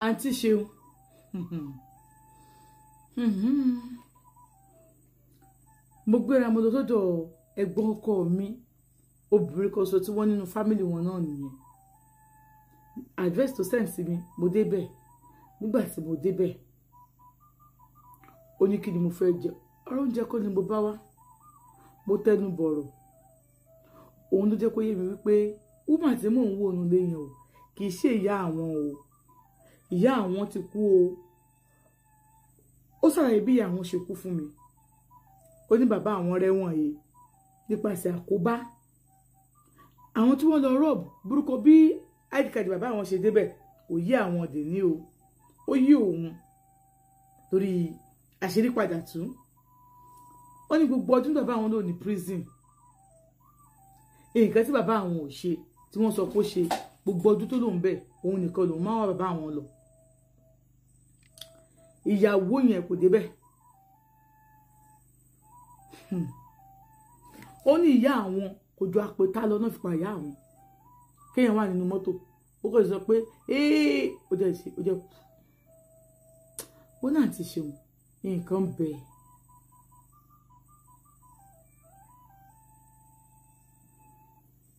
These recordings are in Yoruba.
Àǹtí Ṣeun, mo gbéra mo lọ sọ́dọ̀ ẹ̀gbọ́n ọkọ mi, obìnrin kan sọ tí wọ́n nínú fámìlì wọn náà nìyẹn. Address tó send sí mi, mo débẹ̀. Nígbà tí mo débẹ̀, ó ní kí ni mo fẹ́ jẹ. Ọ̀rọ̀ oúnjẹ kọ́ ni mo bá wá, mo tẹnu bọ̀rọ̀. Òun ló jẹ́ kó yé mi wípé woman tí mò ń wò nílé yẹn o, kì í ṣe ìyá àwọn o, ìyá àwọn ti kú o. Ó ṣàlàyé bí ìyá àwọn ṣe kú fún mi. Ó ní bàbá àwọn rẹ́wọ̀n yìí nípasẹ̀ àkóbá àwọn tí wọ́n lọ rọ́ọ̀bù burúkọ. Bí id card bàbá àwọn ṣe débẹ̀ kò yí àwọn dè ní o, ó yí òun torí àṣírí padà tú. Ó ní gbogbo ọdún bàbá àwọn lò ní prison, nǹkan tí bàbá àwọn ò ṣe tí wọ́n sọ pé ó ṣe, gbogbo ọdún tó lòun bẹ̀ òun nìkan lòun máa wá bàbá àwọn lọ. Ìyàwó yẹn kò débẹ̀. Ó ní ìyá àwọn kò ju àpótá lọ náà fi pa ìyá àwọn. Kéèyàn wà nínú mọ́tò, ó kò sọ pé ee, ó jẹ́ ṣe, ó jẹ́ kú. Ó náà ti ṣeun nǹkan bẹ́ẹ̀.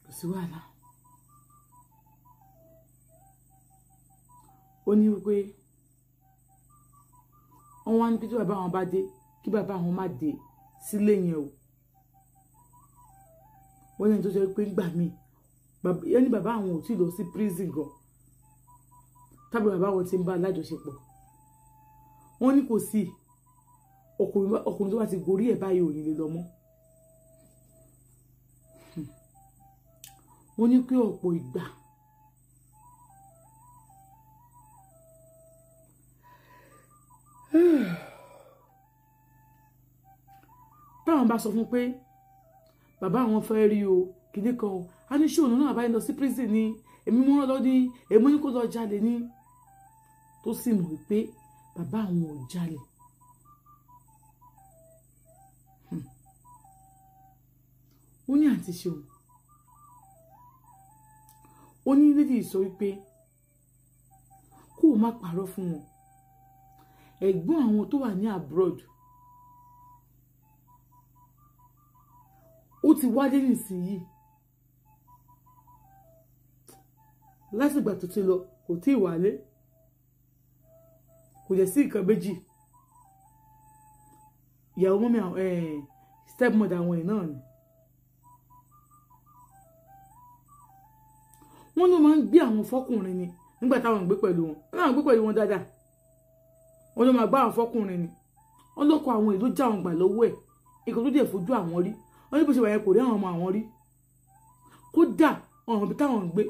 Kò sí wàhálà. Ó ní wípé wọ́n wá ní kí tí bàbá àwọn bá dé, kí bàbá àwọn má dé sílé yẹn o. Wọ́n ní tó sọ pé ńgbà míì yẹn ní bàbá àwọn ò tí ì lọ sí prison gan, tábìlì bàbá àwọn ti ń bá alájọṣepọ̀. Wọ́n ní kò sí ọkùnrin tó bá ti gorí ẹ̀ báyìí ò ní lè lọ mọ́. Wọ́n ní pé ọ̀pọ̀ ìgbà táwọn bá sọ fún pé bàbá àwọn fẹ́ rí o kìíní kan o, a ní ṣé òun náà báyìí lọ sí prison ni, èmi mú lọ ní, èmi ní kó lọ jalè ní, tó sì mọ̀ pé bàbá àwọn ò jalè. Ó ní àǹtí Ṣeun, ó ní lédè sọ wípé kó o má parọ́ fún wọn, ẹ̀gbọ́n àwọn tó wà ní abroad ó ti wálé nísìnyí, látìgbà tó ti lọ kò tí ì wálé, kò jẹ́ sí nǹkan méjì, ìyàwó mọ́mí stepmother àwọn ẹ̀ náà ni. Wọ́n ló máa ń gbé àwọn fọ́kùnrin ni nígbà táwọn ń gbé pẹ̀lú wọn, wọ́n náà ń gbé pẹ̀lú wọn dáadáa, wọ́n ló máa gbá àwọn fọ́kùnrin ni. Wọ́n lọ́kọ̀ àwọn èlò já àwọn gbà lọ́wọ́ ẹ̀, nǹkan tó dẹ̀ fojú àwọn rí. Wọ́n ní bó ṣe wà yẹn kò rí àwọn ọmọ àwọn rí, kódà ọ̀hún bí táwọn ń gbé.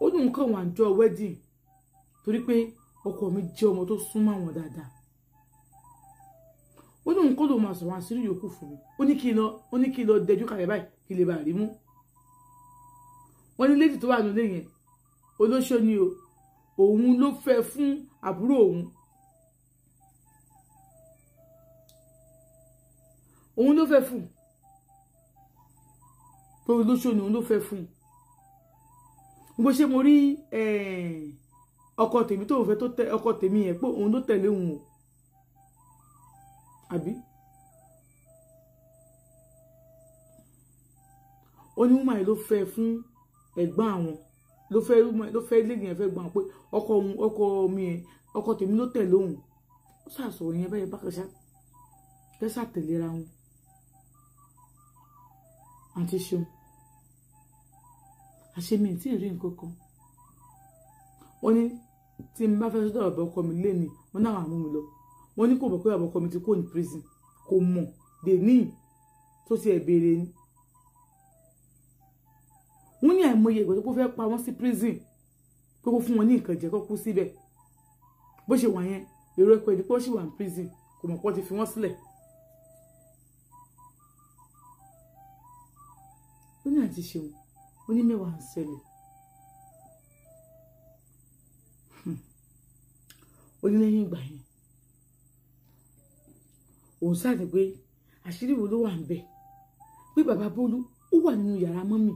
Ó ní nǹkan wà ń jọ wedding torí pé ọkọ mi jẹ́ ọmọ tó súnmọ́ àwọn dáadáa. Ó ní nǹkan ló máa sọ̀rọ̀ àṣírí yòókù fún mi. Ó ní kí n lọ, ó ní kí n lọ dẹjú kalẹ̀ báyìí kí lè bá rí mú. Wọ́n ní létí tó wà nílé yẹn olóṣó ni o, òun ló fẹ́ fún àbúrò òun, òun ló fẹ́ fún pé olóṣó ni òun ló fẹ́ fún. Bó ṣe mo rí ọkọ tèmi tó fẹ́ tó tẹ ọkọ tèmi yẹn pé òun ló tẹ̀lé òun o, àbí? Ó ní woman yìí ló fẹ́ fún ẹ̀gbọ́n àwọn, ló fẹ́ ló fẹ́ lé yẹn fẹ́ gbọ́n pé ọkọ òun, ọkọ mi yẹn, ọkọ tèmi ló tẹ̀lé òun. Ó ṣàṣọ yẹn bẹ́ẹ̀ bákan ṣá kẹ́sà tẹ̀léra wọn. Àǹtí Ṣeun, àṣé mi tí ì rí nǹkan kan. Wọ́n ní tí n bá fẹ́ sọ́dọ̀ bàbá ọkọ mi lé ní, wọ́n náà mú mi lọ. Wọ́n ní kò mọ̀ pé bàbá ọkọ mi ti kó ní prison, kò mọ̀ dè ní tó ti ẹ̀ béèrè ni. Wọ́n ní àìmọye ìgbà tó kó fẹ́ pa wọ́n sí prison, pé kó fún wọn ní nǹkan jẹ kó kú síbẹ̀. Bó ṣe wà yẹn, èrò ẹ̀kọ́ ìdí pé ó sì wà ní prison, kò mọ̀ pé wọ́n ti fi wọ́n sílẹ̀. Ó ní àǹtí Ṣeun, ó ní mẹ́wàá ń ṣẹlẹ̀. Ó ní lẹ́yìn ìgbà yẹn, òun ṣáà ní pé àṣírí wo ló wà ń bẹ̀, pé bàbá Bólú ó wà nínú yàrá mọ́mì,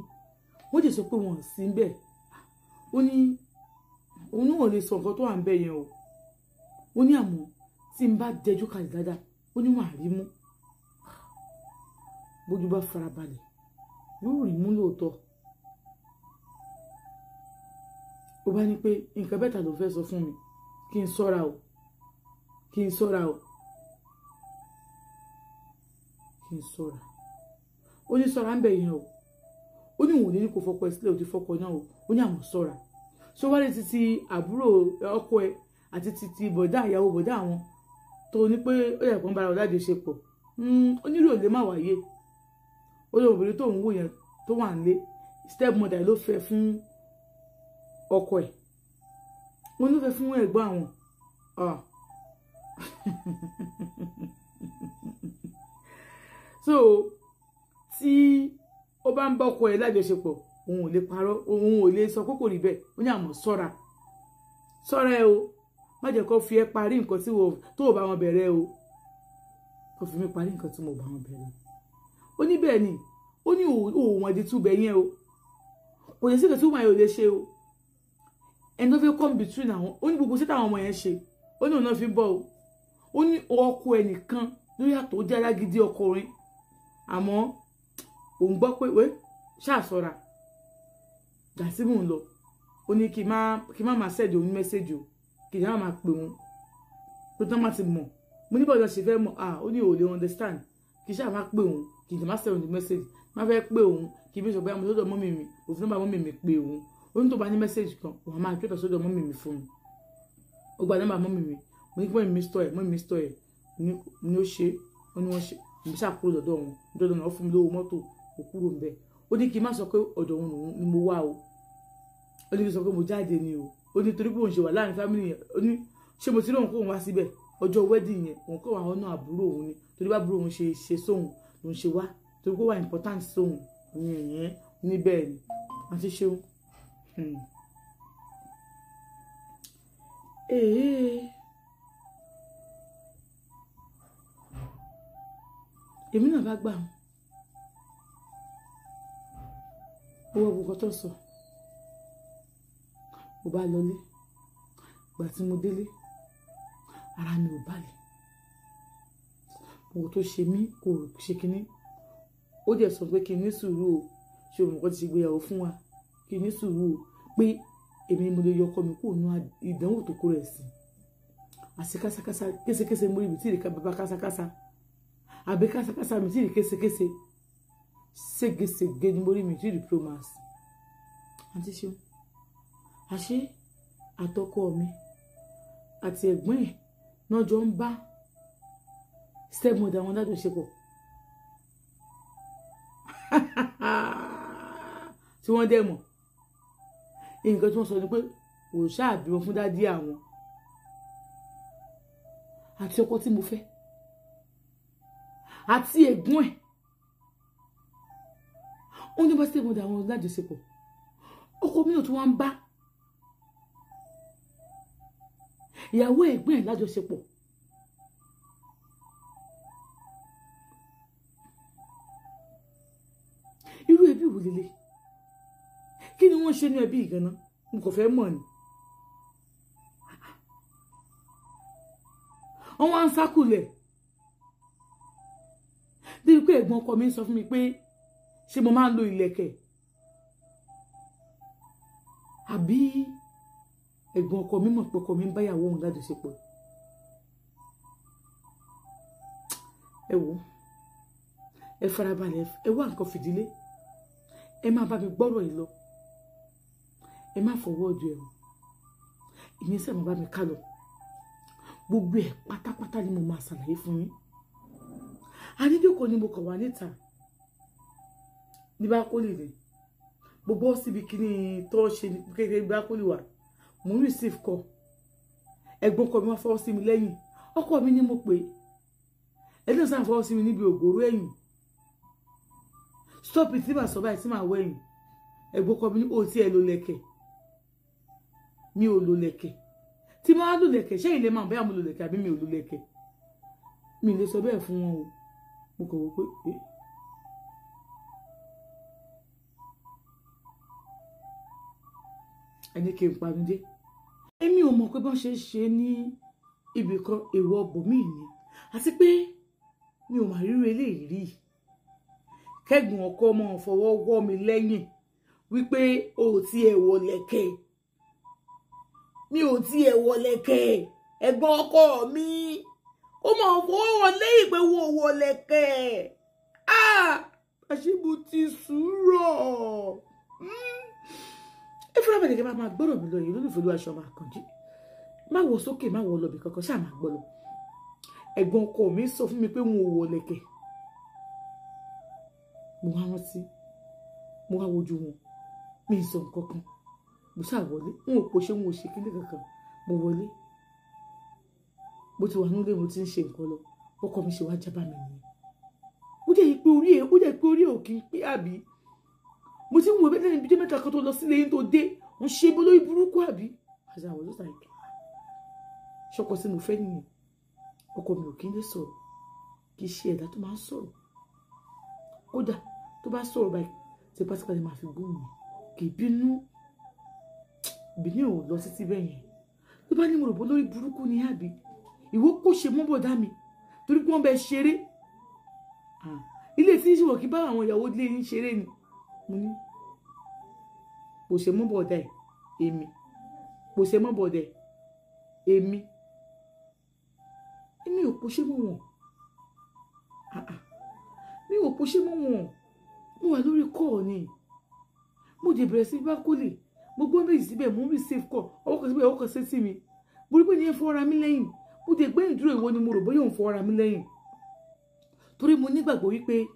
wọ́n jẹ́ sọ pé wọ́n sí ń bẹ̀. Ó ní Òun náà ò lè sọ nǹkan tó wà ń bẹ̀ yẹn o. Ó ní àmọ́ tí n bá dẹjú kalẹ̀ dáadáa, ó ní wàá rí mú. Bójú bá farabalẹ̀ yóò rí mú lóòótọ́. Ó bá ní pé nǹkan bẹ́tà ló fẹ́ sọ fún mi, kí n sọ́ra o, kí n sọ́ra o, kí n sọ́ra. Ó ní sọ́ra ń bẹ̀ yẹn o. Ó ní òun ní kò fọkọ ẹ sílẹ̀, ó ti fọkọ náà o. Ó ní àwọn sọ́ra. Ṣé wá lè títí àbúrò ọkọ ẹ àti títí bọ̀dá ìyàwó bọ̀dá àwọn tó ní pé ó yẹ kó ń bára ọ̀dá àjọṣepọ̀? Ó ní ìrò lè má wáyé. Ó ní obìnrin tó ń wò yẹn tó wà nílé, step mother ló fẹ́ fún ọkọ ẹ̀, wọ́n ló fẹ́ fún ẹ̀gbọ́n àwọn. So tí ó bá ń bá ọkọ ẹ̀ lájọṣepọ̀, òun ò lè parọ́, òun ò lè sọ pé kò rí bẹ́ẹ̀. Ó ní àmọ́ sọ́ra, sọ́ra ẹ o, má jẹ́ kó fi ẹ́ parí nǹkan tí tó bá wọn bẹ̀rẹ̀ o, kó fi mí parí nǹkan tí mo bá wọn bẹ̀rẹ̀. Ó ní bẹ́ẹ̀ ni, ó ní òun ẹ̀dí túbẹ̀ yẹn o, kò lè sí ìkẹ́ tí wọ́n yóò lè ṣe o. Ẹni tó fẹ́ come between àwọn, ó ní gbogbo sí táwọn ọmọ yẹn ṣe, ó ní òun náà fi ń bọ̀ o. Ó ní ọkọ ẹnìkan ló yàtọ̀, ó jẹ́ alágídí ọkùnrin, àmọ́ òun gbọ́ pé wé ṣàṣọra gàsímù ń lọ. Ó ní kí má máa sẹ́ẹ̀dì òun mẹ́sẹ̀jì o, kì í má máa pè òun pé tán má ti mọ̀. Mo ní bọ́ọ̀dọ̀ ṣe fẹ́ mọ̀, ah, ó ní ò lè understand, kì í ṣáà má pè òun, kì í má sẹ́ẹ̀dì òun mẹ́sẹ̀jì, má fẹ́ pè òun, kì í bí sọ pé àmọ́ sọ́dọ̀ mọ́mì mi, òfin nọ́mbà mọ́mì mi pè òun. Ó ní tó bá ní mẹ́sẹ̀jì kan, òun máa gbé sọ́dọ̀ mọ́mì mi fún mi. Ó gba nọ́mbà mọ́mì mi, mo ní kí mọ́mì mi stọ̀ ẹ̀, mọ́mì mi stọ̀ ẹ̀ ní ó ṣe, ó ní wọ́n ṣe. Mo ṣàkúrò lọ́dọ̀ wọn, lọ́dọ̀ náà fún mi lówó mọ́tò, mo kúrò ń bẹ̀. Ó ní kí n má sọ pé ọ̀dọ̀ òun ni mo wá o. Ó ní kí n sọ pé mo jáde ni o. Ó ní torí pé òun ṣe wà láàrin fámìlì yẹn, ó ní ṣé mo ti rí òun kó òun wá síbẹ̀ ọjọ́ wedding yẹn, òun kó àwọn ọ̀nà àbúrò òun ni, torí bá àbúrò òun ṣe ṣe sóhun lòun ṣe wá, torí pé ó wà important sóhun ìyẹn ní bẹ́ẹ̀ ni. Àti ṣeun. Èmi náà bá gbà wọn, owó ọgbọ̀n tó sọ, mo bá lọlé. Ìgbà tí mo délé, ara mi ò balẹ̀. Mo tó ṣe mí kò ṣe kinní. Ó dẹ̀ sọ pé kí n ní sùúrù o, ṣé òun kò ti ṣe ìgbéyàwó fún wa, kí n ní sùúrù o, pé èmi mo lè yọ ọkọ mi kúrò ní ìdánwò tó kó rẹ̀ sí. Àti kásákásá késekése mo rí ibi tí ìrìkà bàbá kásákásá, àbí kásákásá mi tí ìrì késekése, ségesège ni mo rí mi tí ìrì promax. Àti ṣeun, àṣé àtọkọ mi àti ẹ̀gbọ́n ẹ̀ náà jọ ń bá stepmother wọn lájọṣepọ̀ tí wọ́n dẹ̀ mọ̀. Nǹkan tí wọ́n sọ ni pé kò ṣáà bí wọn fún dádì àwọn àti ọkọ tí mo fẹ́ àti ẹ̀gbọ́n ẹ̀. Ó ní bá stepmother àwọn lájọṣepọ̀. Ọkọ mi náà tí wọ́n ń bá ìyàwó ẹ̀gbọ́n ẹ̀ lájọṣepọ̀. Irú ẹbí wo lélẹ̀? Kí ni wọ́n ṣe ní ẹbí ìgànnà? N kò fẹ́ mọ̀ ni. Wọ́n wá ń sákùlẹ̀ débi pé ẹ̀gbọ́n ọkọ mi ń sọ fún mi pé ṣé mo máa ń lo ìlẹ̀kẹ̀, àbí ẹ̀gbọ́n ọkọ mi mọ̀ pé ọkọ mi ń báyàwó òun lájọṣepọ̀. Ẹ wò, ẹ farabalẹ̀, ẹ wá nǹkan fìdílé, ẹ má bá mi gbọ́rọ̀ yìí lọ, ẹ má fọwọ́ ọdún ẹ̀ o, ìyẹn sẹ́ máa bá mi ká lọ. Gbogbo ẹ̀ pátápátá ni mo máa ṣàlàyé fún yín. Àdídòkò ni mo kàn wá níta ní bákólì ni gbogbo síbi kíní tó ṣe kékeré bákólì wà. Mo ń receive call, ẹ̀gbọ́n ọkọ mi wá fọwọ́ sí mi lẹ́yìn. Ọkọ mi ni mo pè é, ẹni náà sáà fọwọ́ sí mi níbi ògòrò ẹ̀yìn. Stop it, tí màá sọ báyìí tí màá wẹ̀yìn. Ẹ̀gbọ́n ọkọ mi ní òtí ẹ̀ ló lẹ̀kẹ̀, mi ò lò lẹ̀kẹ̀. Tí màá lò lẹ̀kẹ̀, ṣé ilé máa bóyá mo lò lẹ̀kẹ̀ àbí mi ò lò lẹ̀kẹ̀? Mi lè sọ bẹ́ẹ̀ fún wọn o. Mo kàn wò pé ẹni kí n panudé. Èmi ò mọ̀ pé bọ́n ṣe ń ṣe ní ibì kan èèwọ̀ bòmíì ni, àti pé mi ò mà ríro eléyìí rí. Kẹ́gbọ̀n ọkọ ọmọ fọwọ́ wọ́ mi lẹ́yìn wípé o ò tiẹ̀ wọ lẹ̀kẹ̀, mi ò tiẹ̀ wọ lẹ̀kẹ̀, ẹ̀gbọ́n ọkọ mi ó máa fọwọ́ wọ lẹ́yìn pé wo wọ lẹ̀kẹ̀. Àṣìbù ti sùúrọ̀. Ẹ fúnra bẹ̀rẹ̀ kí n máa gbọ́dọ̀ mi lọ yìí lólùfẹ́ Olúwaṣọ máa kànjú. Má wọ sókè, má wọ lọ́bì kankan, ṣáà máa gbọ́ lọ. Ẹ̀gbọ́n ọkọ mi sọ fún mi pé wọn ò wọ lẹ̀kẹ̀. Mo wá rántí, mo wá wojú wọn, mi ì sọ nǹkan kan, mo ṣáà wọlé, n ò pòṣe, n ò ṣe kíní kankan, mo wọlé. Mo ti wà nílé, mo ti ń ṣe nǹkan lọ, ọkọ mi ṣe wá jábá mi nìyẹn. Ó jẹ́ pé orí ẹ̀, ó jẹ́ pé orí ẹ̀ ò kí ń pé àbí. Mo ti ń wo ẹbí lẹ́nu bíjọ́ mẹ́ta kan tó lọ sílé yín tó dé, ń ṣe bó lórí burúkú àbí. As I was just like, ṣọkọ tí mo fẹ́ nìyẹn. Ọkọ mi ò kí ń lè sọ̀rọ̀, kì í ṣe ẹ̀dá tó máa ń sọ̀rọ̀. Kódà tó bá sọ̀rọ̀ báyìí, tipátipá ni màá fi gbóhùn mi, kì í bínú, ìbínú ò lọ títí bẹ́ẹ̀ yẹn. Tó bá ní mo rò bó lórí burúkú ni àbí, ìwọ kò ṣe mọ́ bọ̀dá mi torí pé wọ́n bẹ ṣeré. Ilé tí ń ṣe wọ̀ kí bá àwọn ìyàwó ilé yín ṣeré ni. Mo ní kò ṣe mọ́ bọ̀dá ẹ̀ èmi, kò ṣe mọ́ bọ̀dá ẹ̀ èmi, èmi ò kò ṣe mọ́ wọn. Mi ò kò ṣe mọ́ wọn. Mo wà lórí call ni. Mo dé bẹ̀rẹ̀ sí bá kólè. Mo gbọ́ méjì síbẹ̀, mo ń receive call. Ọwọ́ kan síbẹ̀, ọwọ́ kan sétí mi. Mo rí pé ní ẹ fọ́ra mi lẹ́yìn. Mo dé gbé ìdúró ìwọ ni mo rò bóyá òun fọ́ra mi lẹ́yìn. Torí mo nígbàgbọ́ wípé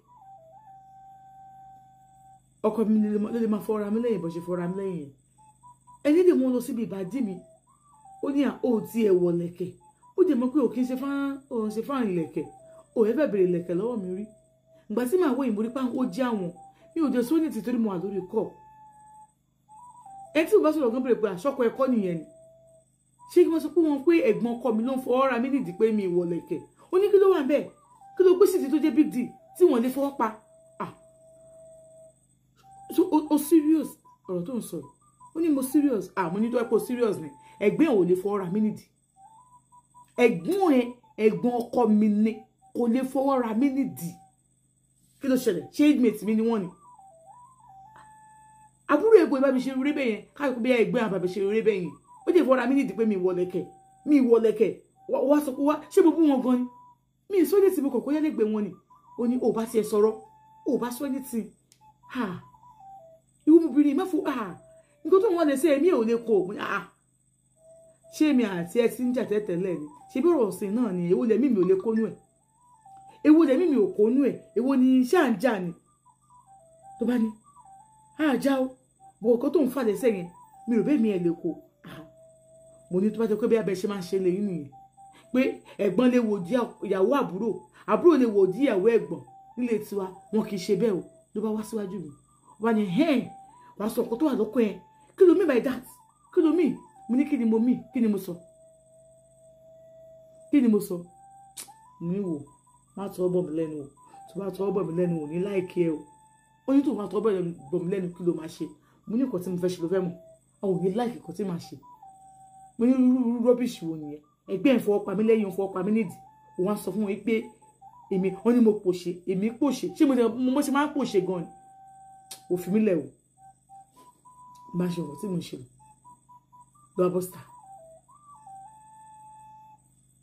ọkọ mi ló lè máa fọ́ra mi lẹ́yìn bó ṣe fọ́ra mi lẹ́yìn. Ẹni lè mú lọ síbi ìbàdí mi. Ó ní à ó ti ẹ̀ wọ̀ lẹ̀kẹ̀. Ó dẹ̀ mọ̀ pé ò kí ń ṣe fáàn, òun ṣe fáàn ìlẹ̀kẹ̀. Ò ẹ fẹ́ bèrè ìlẹ̀kẹ̀ lọ́wọ́ mi rí. Ìgbà tí màá wọ ìmúrí pa ó jẹ́ àwọn. Mi ò jẹ́ sóní ti torí mo wà lórí call. Ẹni tí mo bá sọ̀rọ̀ gan bèrè pé àṣọkọ ẹ̀kọ́ nìyẹn ni. Ṣé kí wọ́n sọ pé wọ́n pé ẹ̀gbọ́n ọkọ mi ló ń fọwọ́ ra mí nídìí pé mi ìwọ lẹ̀kẹ̀. Ó ní kí ló wà bẹ́ẹ̀? Kí ló gbé sí ti tó jẹ́ big deal tí wọ́n lè fọwọ́ pa? So o serious ọ̀rọ̀ tó ń sọ. Ó ní mo serious. Mo ní tó ẹ pé o serious ni. Ẹ̀gbọ́n ò lè fọwọ́ ra mí nídìí. Ẹ̀gbọ́n ẹ, ẹ̀gbọ́n ọkọ mi ni kò lè fọwọ́ ra mí nídìí. Kí ló ṣẹlẹ̀? Ṣé mate mi ni wọ́n ni? Àbúrò ẹ̀gbọ́n ìbá mi ṣe rere bẹ́ẹ̀ yẹn, káàkiri bí ẹ̀gbọ́n àbá mi ṣe rere bẹ́ẹ̀ yẹn. Ó jẹ́ ìfọwọ́ra mi nídìí pé mi wọ lẹ̀kẹ̀, mi wọ lẹ̀kẹ̀. Wá sọ pé wá, ṣé mo bú wọn gan ni? Mi sọ ní ti mo kọ̀kọ́ yálé gbé wọn ni. Ó ní ò bá tiẹ̀ sọ̀rọ̀, ò bá sọ ní ti. Ìwọ obìnrin má fún, nǹkan tó ń wọ́n lè ṣe èmi ò lè kó. Ṣé èmi àti ẹ ti ń jà tẹ́tẹ́lẹ̀ ni? Ṣé bí ọ̀rọ̀ ọ̀sìn náà ni? Èwo lẹ̀mí mi ò lè kónú ẹ̀? Èwo lẹ̀mí mi ò kónú ẹ̀? Èwo ni ṣáà ń jà ni? Tó bá ní, àjà o, bọ̀ ọ̀kan tó ń fà lẹ́sẹ̀ yẹn, mi ò bẹ́ẹ̀ mi ẹ̀ lè kó. Mo ní tó bá jẹ́ pé bí abẹ ṣe máa ń ṣe lẹ́yìn nìyẹn. Pé ẹ̀gbọ́n lè wò di ìyàwó àbúrò, àbúrò lè wò di ìyàwó ẹ̀gbọ́n nílé tiwa, wọn kì í ṣe bẹ́ẹ̀ o. Ló bá wá síwájú mi. Ó bá ní hẹ́n, wàá sọ nǹkan tó wà lọ́kàn ẹ̀. Kí ló mean by that? Kí ló mean? Mo ní kí ni mo mean? Kí ni mo sọ? Kí ni mo sọ? Mo ní wò, má tọwọ́ bọ̀ mí lẹ́nu o. Tó bá tọwọ́ bọ̀ mí lẹ́nu ò ní láìkí ẹ o. Ó ní tó bá tọwọ́ bọ̀ mí lẹ́nu kí ló máa ṣe? Mo ní nǹkan tí mo fẹ́ ṣe ló fẹ́ mọ̀. Àwọn ò ní láìkí nǹkan tí màá ṣe. Mo ní irú rubbish wo nìyẹn? Ẹgbẹ́ ẹ̀ fọwọ́ pa mí lẹ́yìn, fọwọ́ pa mí nídìí. Òun á sọ fún wọn pé èmi, wọ́n ní mo pòṣe, èmi pòṣe. Ṣé mo ṣe máa ń pòṣe gan ni? Òfin mi lẹ̀ o. Bá ṣe ọ̀rọ̀ tí mo ṣe lọ bá bọ́sítà.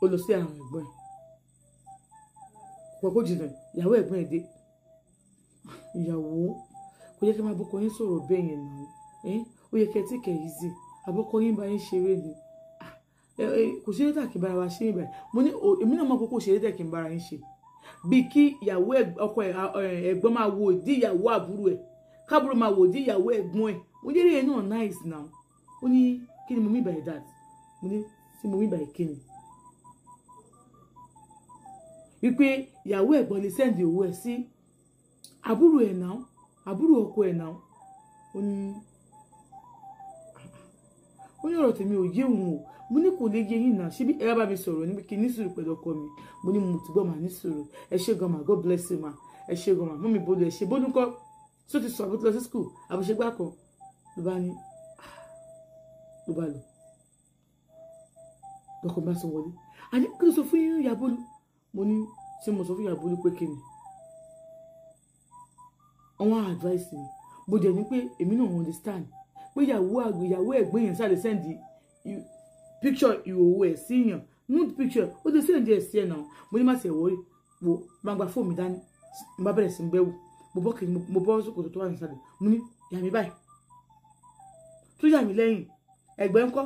Ó lọ sí àwọn ẹ̀gbọ́n ẹ̀. Kò pẹ́ kó jìnnà, ìyàwó ẹ̀gbọ́n ẹ̀ dé. Ìyàwó, kò yẹ kí n máa bọ́kọ yín sọ̀rọ̀ bẹ́ẹ̀ yẹn náà. Ó yẹ kí ẹ tí kẹ̀ yìí sí. Àbọ́kọ yín bá yín ṣeré ni. Kò ṣeré tà kí n bára wa ṣe ìbàdàn. Mo ní èmi náà mọ̀ pé kò ṣeré tà kí n bára yín ṣe. Bí kí ìyàwó ọkọ ẹ̀gbọ́n máa wo ìdí ìyàwó àbúrò ẹ̀. Kábúrò máa wo ìdí ìyàwó ẹ̀gbọ́n ẹ̀. Mo ní eré yẹn náà nice now. Ó ní kí ni mo mean by that? Mo ní tí mo mean by kí ni? Wípé ìyàwó ẹ̀gbọ́n lè send owó ẹ̀ sí àbúrò ẹ̀ náà, àbúrò ọkọ ẹ̀ náà. Ó ní ọ̀rọ̀ tèmi ò yé òun o. Mo ní kò lè yé yín náà. Ṣé bí ẹ bá mi sọ̀rọ̀ níbi kí n ní sùúrù pẹ̀lú ọkọ mi? Mo ní mo ti gbọ́ màá ní sùúrù. Ẹ ṣé gan ma, God bless you ma. Ẹ ṣé gan ma, mọ́mí Bólú ẹ ṣé. Bólú ńkọ́? Ṣó ti sọ àbúrò lọ sí school? Àbúṣe gbá kan. Ló bá ní, ló bá lọ. Lọkọ bá sọ wọlé, àní kí ló sọ fún Ìyá Bólú? Mo ní ṣé mo sọ fún Ìyá Bólú pé kí ni àwọn advice mi? Mo dẹ̀ ní pé èmi náà understand pé ìyàwó ìyàwó ẹ̀gbọ́n yẹn sáré send picture ìhòòhò ẹ̀ sí yàn, nude picture, ó ti send ẹ̀ sí ẹ̀ náà. Mo ní má ṣe wọrí, wo máa gba fóònù mi dání. Mo bá bẹ̀rẹ̀ sí ń bẹ́wò, mo bọ́ kìíní, mo bọ́ ṣòkòtò tó wà nísàlẹ̀. Mo ní yà mí báyìí, tó yà mí lẹ́yìn, ẹ̀gbẹ́ ńkọ́,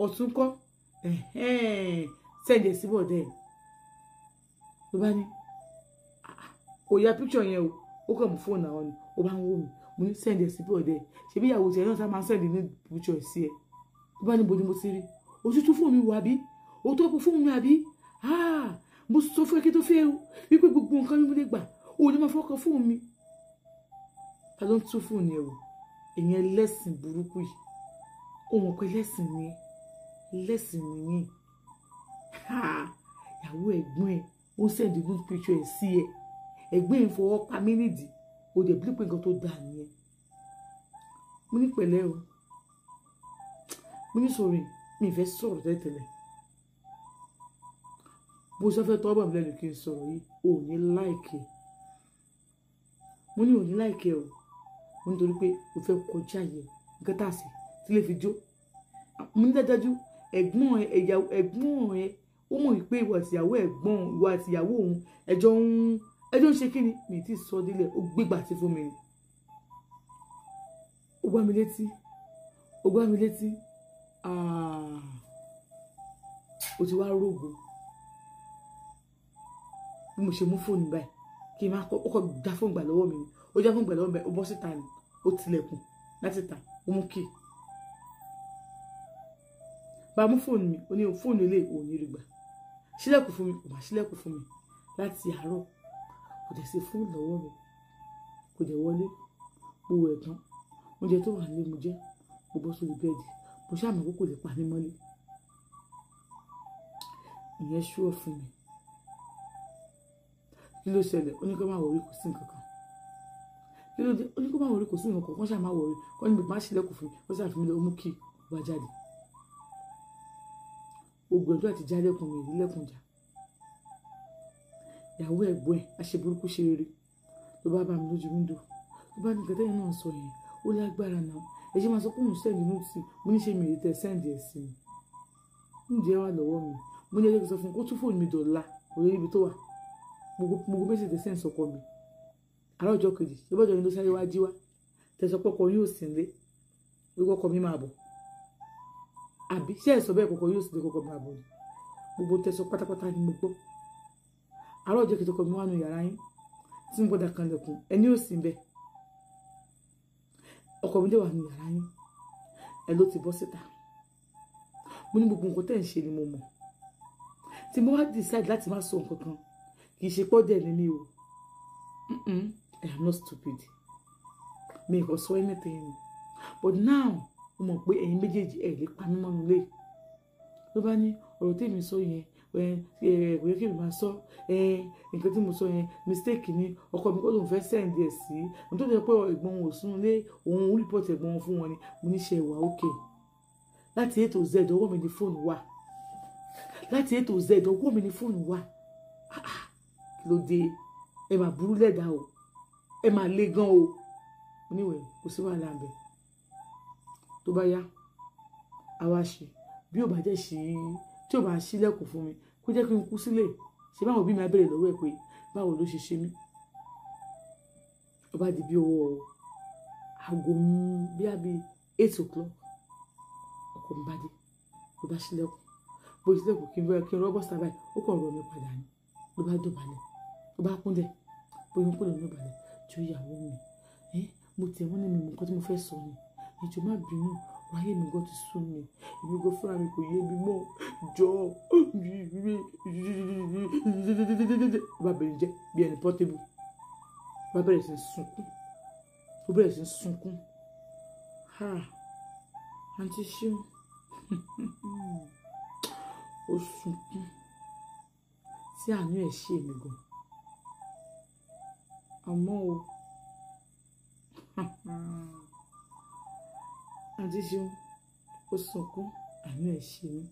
ọ̀tún ńkọ́, send ẹ̀ sí bọ̀dẹ̀. Ló bá ní kò ya picture yẹn o, ó kàn mú fóònù àwọn ni, ó bá ń wò mí. Mo ní send ẹ̀ sí bọ̀dẹ̀, ṣebí ìyàwó tiẹ̀ náà sá máa ń send ní picture sí ẹ. Ló bá ní bo ni mo ti rí òtútù fóònù mi wò, àbí òtún ọkọ̀ fóònù mi, àbí mo sọ fún ẹ kí tó fẹ́ o wípé gbogbo nǹkan mi mo lè gbà, òun ni máa fọkàn fóònù mi. Ta ló ń tún fóònù ẹ wò? Èèyàn ẹlẹ́sìn burúkú yìí, ó mọ̀ pé ẹlẹ́sìn ni ẹ, ẹlẹ́sìn ni yín. Ìyàwó ẹ̀gbọ́n ẹ̀ ó send good picture ẹ̀ sí ẹ, ẹ̀gbọ́n ẹ̀ fọwọ́ pa mí nídìí, o dẹ̀ bí pé nǹkan tó dáa nìyẹn. Mo ní pẹ̀lẹ́ o, mo ní sọ̀rọ̀, mi ì fẹ́ sọ̀rọ̀ tẹ́tẹ̀lẹ̀, bó ṣe fẹ́ tọ́ bọ̀ mí lẹ́nu kí n sọ̀rọ̀ yìí, ò ní like. Mo ní ò ní like o, mo nítorí pé o fẹ́ kọjá yẹ nǹkan tá a sì tí lè fi jó. Mo ní dájú ẹ̀gbọ́n ẹ, ẹ̀gbọ́n ẹ ó mọ̀ wípé ìwọ àtìyàwó ẹ̀gbọ́n, ìwọ àtìyàwó òun ẹjọ́ ń ṣe kí ni, mi ti sọ délẹ̀, ó gbégbà tí fún mi ni. Ó gbá mi létí, ó gbá mi létí, ó ti wá rógo. Bí mo ṣe mú fóònù báyìí kí n máa kọ́, ó kọ́ já fóònù gbà lọ́wọ́ mi ni, ó já fóònù gbà lọ́wọ́ mi, ó bọ́ síta ni, ó tilẹ̀kùn láti ta, ó mú kí bá mú fóònù mi. Ó ní fóònù ilé ò ní rí gbà, ṣílẹ̀kùn fún mi, kò má ṣílẹ̀kùn fún mi láti àárọ̀, kò dẹ̀ sí fóònù lọ́wọ́ mi, kò dẹ̀ wọlé. Mo wẹ̀ tán, oúnjẹ tó wà nílé mo jẹ, mo bọ́ sórí bẹ́ẹ̀dì, mo ṣáà mọ̀ pé kò lè pa mí mọ́lé. Ìyẹn ṣúọ̀ fún mi. Kí ló ṣẹlẹ̀? Ó ní kó má worry, kò sí nǹkan kan. Kí ló dé? Ó ní kó má worry, kò sí nǹkan kan, kó ṣáà má worry, kó ní má ṣílẹ̀kùn fún mi, kó ṣáà fi mí lọ. Ó mú kí ó bá jáde, ogun ẹjọ́ àti jálẹ̀kùn mi ìdílẹ̀kùn jà. Ìyàwó ẹ̀gbọ́n ẹ̀ aṣeburúkú ṣe rere ló bá bá mi lójú window, ló bá ní nǹkan tẹ́yìn náà sọ yẹn ó lágbára náà, ẹ ṣe máa sọ pé òun send nude sí. Mo ní ṣe mi ò tẹ send ẹ̀ sí mi, ǹjẹ́ wà lọ́wọ́ mi? Mo ní ẹjẹ́ kí n sọ fún un kó tún fóònù mi dọ̀la, kò lórí ibi tó wà, gbogbo message tẹ send sọkọ mi àárọ̀ ọjọ́ kejì, ṣé bọ́jọ́ ni ló sáré wá jí wá tẹ̀sán pọ̀kọ yóò sì ń lé wípé ọkọ mi máa bọ̀, àbí ṣé ẹ̀ sọ bẹ́ẹ̀? Kọ̀kọ́ yóò sì lé kọ̀kọ́ máa bọ̀ ni. Gbogbo tẹ̀sán pátápátá ni mo gbọ́. Àárọ̀ ọjọ́ kejì ọkọ mi wà nù yàrá yín tí mo gbọ́dọ̀ kan lẹ̀kùn, ẹni ò sí bẹ́ẹ̀, ọkọ mi dẹ̀ wà nù yàrá yín, ẹ ló ti bọ́ síta. Mo ní gbogbo nǹkan tẹ̀ ń ṣe ni mo mọ̀. Tí mo wá decide láti má sọ nǹkan kan, kì í ṣe pọ́dẹ̀ ní mi o. I am not stupid, mi kò sọ anything, but now mo mọ̀ pé ẹ̀yin méjèèjì ẹ̀ lè pa mí mọ́nu lé. Ló bá ní ọ̀rọ̀ tèmi sọ yẹn, kò yẹ kí èmi máa sọ nǹkan tí mo sọ yẹn, mistake ni, ọkọ mi kọ́ lóun fẹ́ send ẹ̀ sí, nítorí pé ẹ̀gbọ́n òun ò sún lé, òun report ẹ̀gbọ́n wọn fún wọn ni. Mo ní ṣe wà ókè láti A to Z, ọwọ́ mi ní fóònù wà, láti A to Z ọwọ́ mi ní fóònù wà. Kí ló dé? Ẹ máa burú lẹ́dàá o, ẹ máa le gan o. Mo níwèé kò sí wàhálà bẹ́ẹ̀, tó bá yá àwa ṣe bí ò bá jẹ́ ṣí, tí ò bá ṣílẹ̀kùn fún mi, kó jẹ́ kí n kú sílẹ̀. Ṣé báwọn òbí mi á béèrè lọ́wọ́ ẹ̀ pé báwo ló ṣe ṣe mí? Ó bá di bí ọwọ́ aago bí i 8 o'clock, ọkọ mi bá dé, ló bá ṣílẹ̀kùn. Bó ṣílẹ̀kùn kí n bẹ́ẹ̀ kí n rọ́bọ̀ sábà, ó kàn rọ̀ mí padà ni. Ló bá dọ̀bálẹ̀, ló bá kúnlẹ̀, bóyá ń kúnlẹ̀ ló dọ̀bálẹ̀ jọ ìyàwó mi. Mo tẹ̀ wọ́n ní mi mọ̀ nǹkan tí mo fẹ́ sọ ni, ìjọ má bínú, ayé mi gan ti sú mi, èmi gan fúnra mi kò yé mi mọ́, jọ. Bá bẹ̀rẹ̀ jẹ́ bí ẹni Portable, bá bẹ̀rẹ̀ sí sunkún, ó bẹ̀rẹ̀ sí sunkún. Ha, àǹtí ṣeun, ó sunkún tí àánú ẹ̀ ṣe mí gan, àmọ́ o, àǹtí ṣeun, ó sunkún, àánú ẹ̀ ṣe mí.